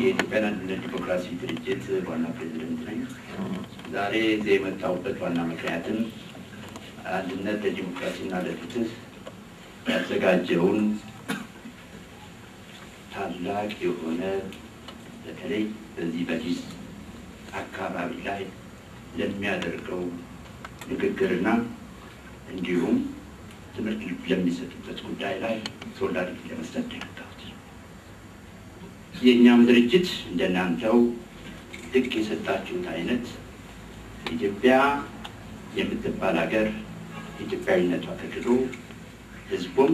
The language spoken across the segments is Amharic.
የኢትዮጵያን አንድነት ዲሞክራሲ ድርጅት ዋና ፕሬዚደንት ነኝ። ዛሬ እዚህ የመጣሁበት ዋና ምክንያትም አንድነት ለዲሞክራሲና ለፍትህ ያዘጋጀውን ታላቅ የሆነ በተለይ በዚህ በሊዝ አካባቢ ላይ ለሚያደርገው ንግግርና እንዲሁም ትምህርት ለሚሰጥበት ጉዳይ ላይ solidarity ለመስጠት ነው የመጣሁት። የእኛም ድርጅት እንደናንተው ልክ የሰጣችሁት አይነት ኢትዮጵያ የምትባል ሀገር ኢትዮጵያዊነቷ ተክዶ ሕዝቡም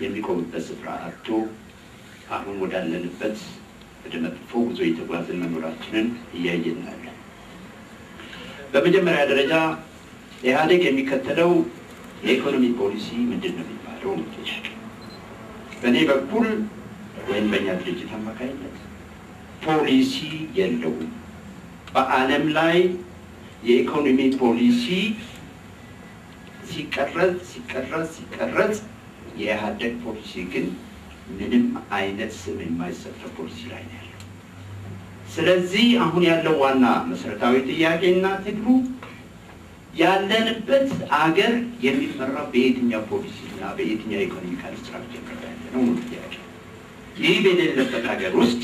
የሚቆምበት ስፍራ አጥቶ አሁን ወዳለንበት ወደ መጥፎ ጉዞ የተጓዝን መኖራችንን እያየን ያለን። በመጀመሪያ ደረጃ ኢህአዴግ የሚከተለው የኢኮኖሚ ፖሊሲ ምንድን ነው የሚባለው ነው ጥያቄ። በእኔ በኩል ወይም በእኛ ድርጅት አማካኝነት ፖሊሲ የለውም። በዓለም ላይ የኢኮኖሚ ፖሊሲ ሲቀረጽ ሲቀረጽ ሲቀረጽ የኢህአዴግ ፖሊሲ ግን ምንም አይነት ስም የማይሰጠው ፖሊሲ ላይ ነው ያለው። ስለዚህ አሁን ያለው ዋና መሰረታዊ ጥያቄና ትግሉ ያለንበት አገር የሚመራው በየትኛው ፖሊሲ እና በየትኛው economical structure ነው ያለ ነው ጥያቄ። ይህ በሌለበት ሀገር ውስጥ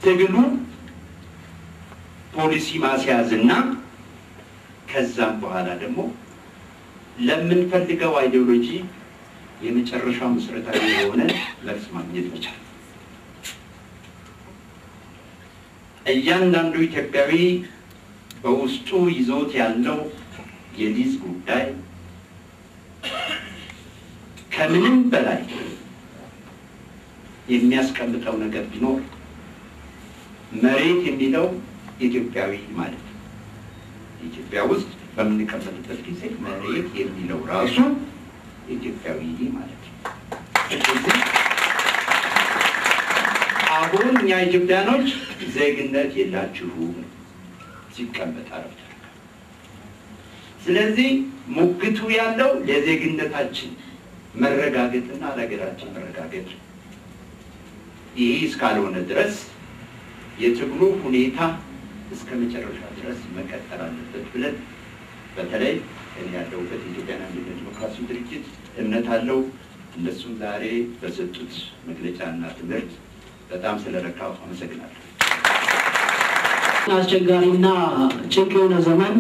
ትግሉ ፖሊሲ ማስያዝና ከዛም በኋላ ደግሞ ለምንፈልገው ideology የመጨረሻው መሰረታዊ የሆነ መልስ ማግኘት መቻል። እያንዳንዱ ኢትዮጵያዊ በውስጡ ይዞት ያለው የሊዝ ጉዳይ ከምንም በላይ የሚያስቀምጠው ነገር ቢኖር መሬት የሚለው ኢትዮጵያዊ ማለት ነው። ኢትዮጵያ ውስጥ በምንቀመጥበት ጊዜ መሬት የሚለው ራሱ ኢትዮጵያዊ ማለት ነው። ስለዚህ አሁን እኛ ኢትዮጵያኖች ዜግነት የላችሁም ሲቀመጥ አረፍተ ነገር። ስለዚህ ሙግቱ ያለው ለዜግነታችን መረጋገጥና ለሀገራችን መረጋገጥ ነው። ይህ እስካልሆነ ድረስ የትግሉ ሁኔታ እስከ መጨረሻ ድረስ መቀጠል አለበት ብለን በተለይ እኔ ያለሁበት የኢትዮጵያን አንድነት ዲሞክራሲ ድርጅት እምነት አለው። እነሱም ዛሬ በሰጡት መግለጫና ትምህርት በጣም ስለረካሁ አመሰግናለሁ። አስቸጋሪና ጭንቅ የሆነ ዘመን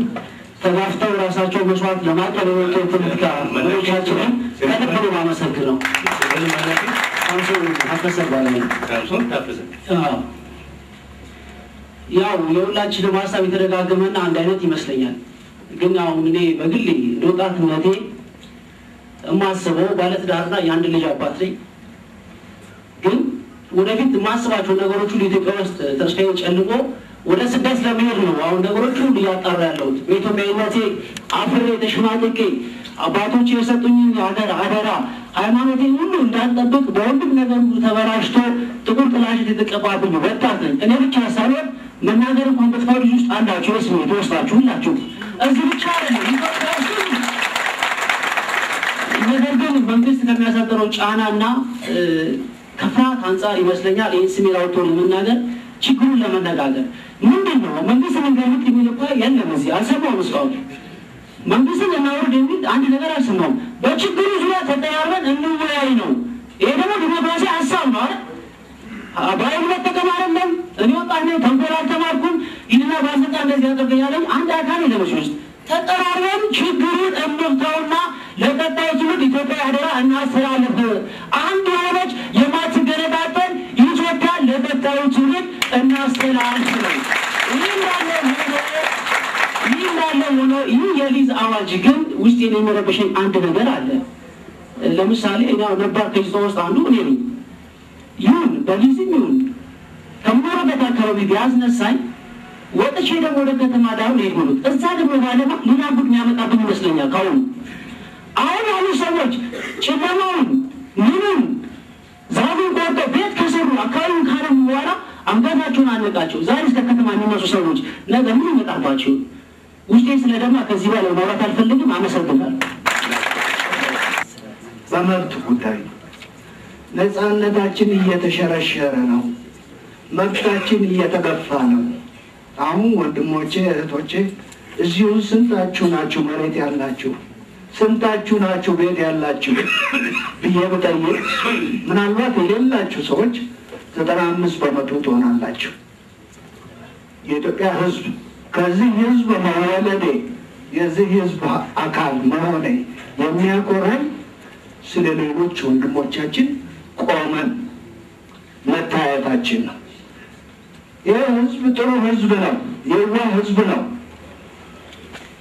ተጋፍተው ራሳቸው መስዋዕት ለማቅረብ የወጡ የፖለቲካ መሪዎቻችንን ከልብ ነው የማመሰግነው። ሳምሶን ታፈሰ እባላለሁ። ሳምሶን ታፈሰ። አዎ፣ ያው የሁላችንም ሀሳብ የተደጋገመና አንድ አይነት ይመስለኛል። ግን አሁን እኔ በግሌ እንደ ወጣትነቴ የማስበው ባለትዳርና የአንድ ልጅ አባት ነኝ። ግን ወደፊት የማስባቸው ነገሮች ሁሉ ኢትዮጵያ ውስጥ ተስፋዬ ጨልሞ ወደ ስደት ለመሄድ ነው። አሁን ነገሮች ሁሉ እያጣራ ያለሁት በኢትዮጵያዊነቴ አፍሬ ተሸማቅቄ አባቶች የሰጡኝን ሀገር አደራ ሃይማኖቴን ሁሉ እንዳልጠብቅ በሁሉም ነገር ሁሉ ተበላሽቶ ጥቁር ጥላሸት የተቀባብኝ ወጣት ነኝ። እኔ ብቻ ሳልሆን መናገር እንኳን ብትፈሩ ውስጥ አንዳችሁ ስሜት ወስዳችሁ ሁላችሁ እዚህ ብቻ አይደለም ኢትዮጵያ ውስጥ። ነገር ግን መንግስት ከሚያሳደረው ጫናና ከፍርሃት አንጻር ይመስለኛል ይህን ስሜት አውጥቶ ለመናገር ችግሩን ለመነጋገር ምንድን ነው መንግስትን እንገልብጥ የሚል እኮ የለም እዚህ አልሰማሁም እስካሁን። መንግስትን እናውርድ የሚል አንድ ነገር አልሰማሁም። በችግሩ ዙሪያ ተቀራርበን እንወያይ ነው። ይሄ ደግሞ ዲሞክራሲ ሀሳብ ነው አይደል? በኃይል መጠቀም አይደለም። እኔ ወጣት ነኝ፣ ተንኮል አልተማርኩም። ይህና ባለስልጣን እንደዚህ ያደርገኛል አንድ አካል የለም እዚህ ውስጥ። ተቀራርበን ችግሩን እንፍታውና ለቀጣዩ ትውልድ ኢትዮጵያ አደራ እናስተላልፍ። አንድ የሆነች የማትገነጣጠል ኢትዮጵያ ለቀጣዩ ትውልድ እናስተላልፍ ነው። ይህ እንዳለ ሆኖ ይህ የሊዝ አዋጅ ግን ውስጤን የሚረብሸኝ አንድ ነገር አለ። ለምሳሌ እኔ አሁን ነባር ከጅታ ውስጥ አንዱ እኔ ነኝ። ይሁን በሊዝም ይሁን ከምኖርበት አካባቢ ቢያስነሳኝ ወጥቼ ደግሞ ወደ ከተማ ዳሩ ልሄድ ነው። እዛ ደግሞ ባለማ ሌላ ጉድ የሚያመጣብኝ ይመስለኛል። ካሁኑ አሁን ያሉ ሰዎች ጨለማውን ምኑን ዛፉን ቆርጠው ቤት ከሰሩ አካባቢውን ካለሙ በኋላ አንገታቸውን አነቃቸው። ዛሬ እስከ ከተማ የሚነሱ ሰዎች ነገ ምን ይመጣባቸው? ውስጤ ስለደማ ከዚህ በላይ ማውራት አልፈልግም። አመሰግናለሁ። በመብት ጉዳይ ነው። ነፃነታችን እየተሸረሸረ ነው። መብታችን እየተገፋ ነው። አሁን ወንድሞቼ እህቶቼ፣ እዚሁ ስንታችሁ ናችሁ መሬት ያላችሁ? ስንታችሁ ናችሁ ቤት ያላችሁ ብዬ ብጠይቅ ምናልባት የሌላችሁ ሰዎች 95% ትሆናላችሁ። የኢትዮጵያ ሕዝብ፣ ከዚህ ሕዝብ መወለዴ፣ የዚህ ሕዝብ አካል መሆኔ የሚያኮራኝ ስለ ሌሎች ወንድሞቻችን ቆመን መታየታችን ነው። ይህ ሕዝብ ጥሩ ሕዝብ ነው። የዋህ ሕዝብ ነው።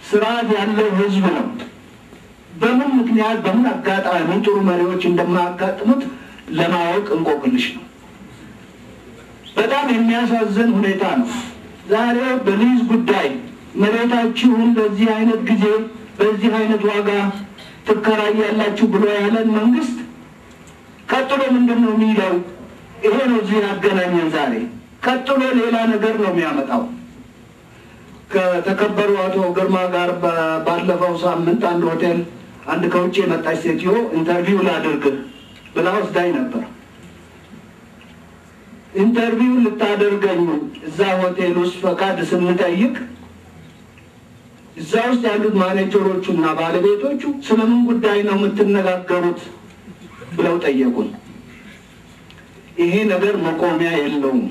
ስርዓት ያለው ሕዝብ ነው። በምን ምክንያት፣ በምን አጋጣሚ ጥሩ መሪዎች እንደማያጋጥሙት ለማወቅ እንቆቅልሽ ነው። በጣም የሚያሳዝን ሁኔታ ነው። ዛሬ በሊዝ ጉዳይ መሬታችሁን በዚህ አይነት ጊዜ በዚህ አይነት ዋጋ ትከራያላችሁ ብሎ ያለን መንግስት ቀጥሎ ምንድን ነው የሚለው? ይሄ ነው እዚህ ያገናኘን ዛሬ። ቀጥሎ ሌላ ነገር ነው የሚያመጣው። ከተከበሩ አቶ ግርማ ጋር ባለፈው ሳምንት አንድ ሆቴል አንድ ከውጭ የመጣች ሴትዮ interview ላድርግ ብላ ወስዳኝ ነበር። Interview ልታደርገኝ እዛ ሆቴል ውስጥ ፈቃድ ስንጠይቅ እዛ ውስጥ ያሉት ማኔጀሮቹ እና ባለቤቶቹ ስለምን ጉዳይ ነው የምትነጋገሩት ብለው ጠየቁን። ይሄ ነገር መቆሚያ የለውም።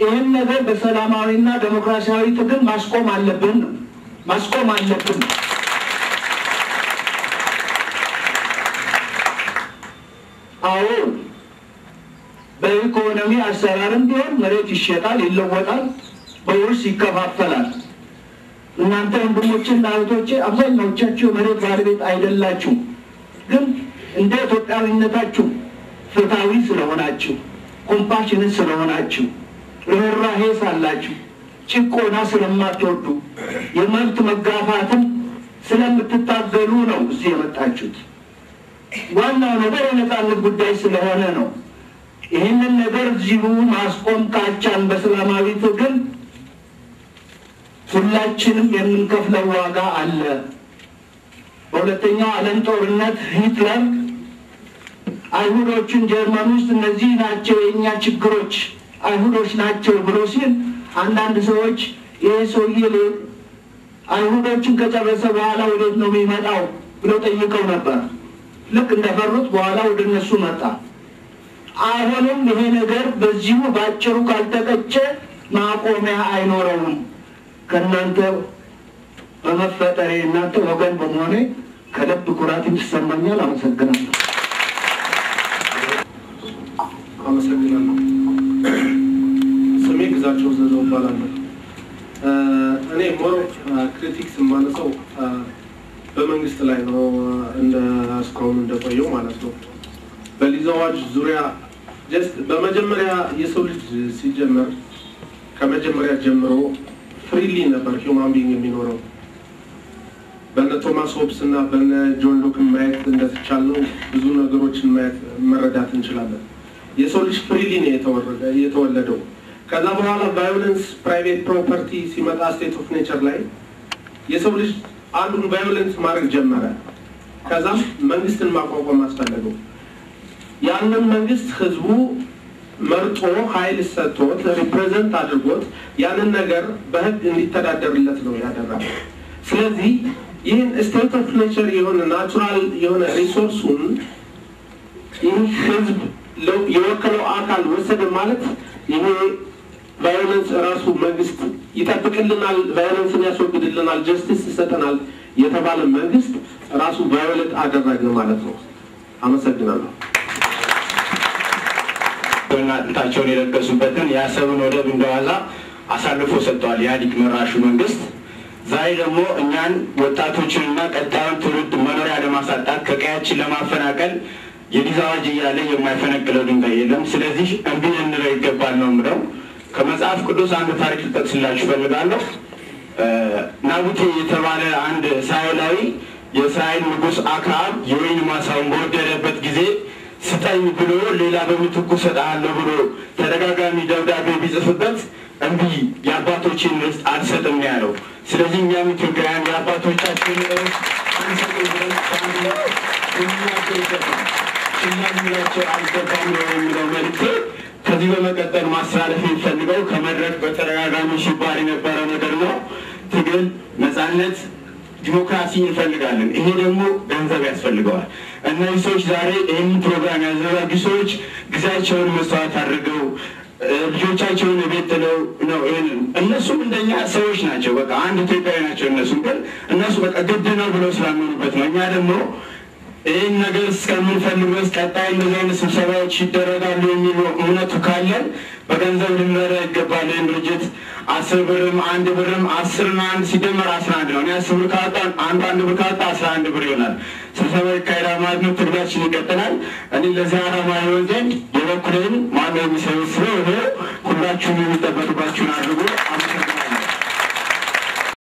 ይህን ነገር በሰላማዊና ዴሞክራሲያዊ ትግል ማስቆም አለብን ነው፣ ማስቆም አለብን። አዎ፣ በኢኮኖሚ አሰራርም ቢሆን መሬት ይሸጣል፣ ይለወጣል፣ በውርስ ይከፋፈላል። እናንተ ወንድሞችና እህቶቼ አብዛኛዎቻችሁ የመሬት ባለቤት አይደላችሁም። ግን እንደ ኢትዮጵያዊነታችሁ ፍትሐዊ ስለሆናችሁ፣ compassionate ስለሆናችሁ፣ ርኅራሄ ሳላችሁ፣ ጭቆና ስለማትወዱ፣ የመብት መጋፋትን ስለምትታገሉ ነው እዚህ የመጣችሁት። ዋናው ነገር የነፃነት ጉዳይ ስለሆነ ነው። ይህንን ነገር እዚሁ ማስቆም ካልቻልን በሰላማዊ ትግል ሁላችንም የምንከፍለው ዋጋ አለ። በሁለተኛው ዓለም ጦርነት ሂትለር አይሁዶችን ጀርመን ውስጥ እነዚህ ናቸው የእኛ ችግሮች፣ አይሁዶች ናቸው ብሎ ሲል አንዳንድ ሰዎች ይህ ሰውዬ አይሁዶችን ከጨረሰ በኋላ ወዴት ነው የሚመጣው ብለው ጠይቀው ነበር። ልክ እንደፈሩት በኋላ ወደ እነሱ መጣ። አሁንም ይሄ ነገር በዚሁ በአጭሩ ካልተቀጨ ማቆሚያ አይኖረውም። ከእናንተ በመፈጠሬ፣ እናንተ ወገን በመሆኔ ከልብ ኩራት ይሰማኛል። አመሰግናለሁ። አመሰግናለሁ። ስሜ ግዛቸው ዘዘው እባላለሁ። እኔ more critics የማነሳው በመንግስት ላይ ነው፣ እንደ እስካሁን እንደቆየው ማለት ነው። በሊዝ አዋጅ ዙሪያ just በመጀመሪያ የሰው ልጅ ሲጀመር ከመጀመሪያ ጀምሮ freely ነበር human being የሚኖረው። በነ ቶማስ ሆብስ እና በነ ጆን ሎክ ማየት እንደተቻል ነው፣ ብዙ ነገሮችን ማየት መረዳት እንችላለን። የሰው ልጅ freely ነው የተወለደው። ከዛ በኋላ violence፣ private property ሲመጣ state of nature ላይ የሰው ልጅ አንዱን violence ማድረግ ጀመረ። ከዛም መንግስትን ማቋቋም አስፈለገው። ያንን መንግስት ህዝቡ መርጦ ኃይል ሰጥቶት represent አድርጎት ያንን ነገር በህግ እንዲተዳደርለት ነው ያደረገው። ስለዚህ ይህን state of nature የሆነ natural የሆነ resource ኡን ይህ ህዝብ የወከለው አካል ወሰደ ማለት ይሄ violence ራሱ መንግስት ይጠብቅልናል፣ violence ን ያስወግድልናል፣ justice ይሰጠናል የተባለ መንግስት ራሱ violate አደረገ ማለት ነው። አመሰግናለሁ። እና አጥንታቸውን የለገሱበትን የአሰብን ወደብ እንደዋዛ አሳልፎ ሰጥተዋል የኢህአዴግ መራሹ መንግስት። ዛሬ ደግሞ እኛን ወጣቶችንና ቀጣዩን ትውልድ መኖሪያ ለማሳጣት፣ ከቀያችን ለማፈናቀል የሊዝ አዋጅ እያለ የማይፈነቅለው ድንጋይ የለም። ስለዚህ እምቢ ልንለው ይገባል ነው የምለው። ከመጽሐፍ ቅዱስ አንድ ታሪክ ልጠቅስላችሁ እፈልጋለሁ። ናቡቴ የተባለ አንድ እስራኤላዊ የእስራኤል ንጉሥ አክዓብ የወይን ማሳውን በወደደበት ጊዜ ስጠኝ ብሎ፣ ሌላ በምትኩ እሰጥሃለሁ ብሎ ተደጋጋሚ ደብዳቤ ቢጽፍበት እምቢ፣ የአባቶችን ርስት አልሰጥም ነው ያለው። ስለዚህ እኛም ኢትዮጵያውያን የአባቶቻችን ርስት አንሰጥም ብለን በአንድነት ልንናገር ይገባል። ችላ ልንላቸው አይገባም ነው የሚለው መልዕክቴ። ከዚህ በመቀጠል ማስተላለፍ የሚፈልገው ከመድረክ በተደጋጋሚ ሲባል የነበረ ነገር ነው። ትግል፣ ነጻነት፣ ዲሞክራሲ እንፈልጋለን። ይሄ ደግሞ ገንዘብ ያስፈልገዋል። እነዚህ ሰዎች ዛሬ ይህንን ፕሮግራም ያዘጋጁ ሰዎች ጊዜያቸውን መስዋዕት አድርገው ልጆቻቸውን ቤት ጥለው ነው። ይህንን እነሱም እንደኛ ሰዎች ናቸው። በቃ አንድ ኢትዮጵያዊ ናቸው። እነሱም ግን እነሱ በቃ ግድ ነው ብለው ስላመኑበት ነው። እኛ ደግሞ ይህን ነገር እስከምንፈልግ ድረስ ቀጣይ እንደዚህ አይነት ስብሰባዎች ይደረጋሉ የሚሉ እምነቱ ካለን በገንዘብ ልንረዳ ይገባል። ይህን ድርጅት 10 ብርም 1 ብርም 10 እና 1 ሲደመር 11 ነው። እኔ 10 ብር ካወጣ አንዱ 1 ብር ካወጣ 11 ብር ይሆናል። ስብሰባ ይካሄዳል ማለት ነው። ትግላችን ይቀጥላል። እኔ ለዚህ ዓላማ ይሆን ዘንድ የበኩሌን ማነው የሚሰበስበው? ይሄ ሁላችሁም የሚጠበቅባችሁን አድርጎ።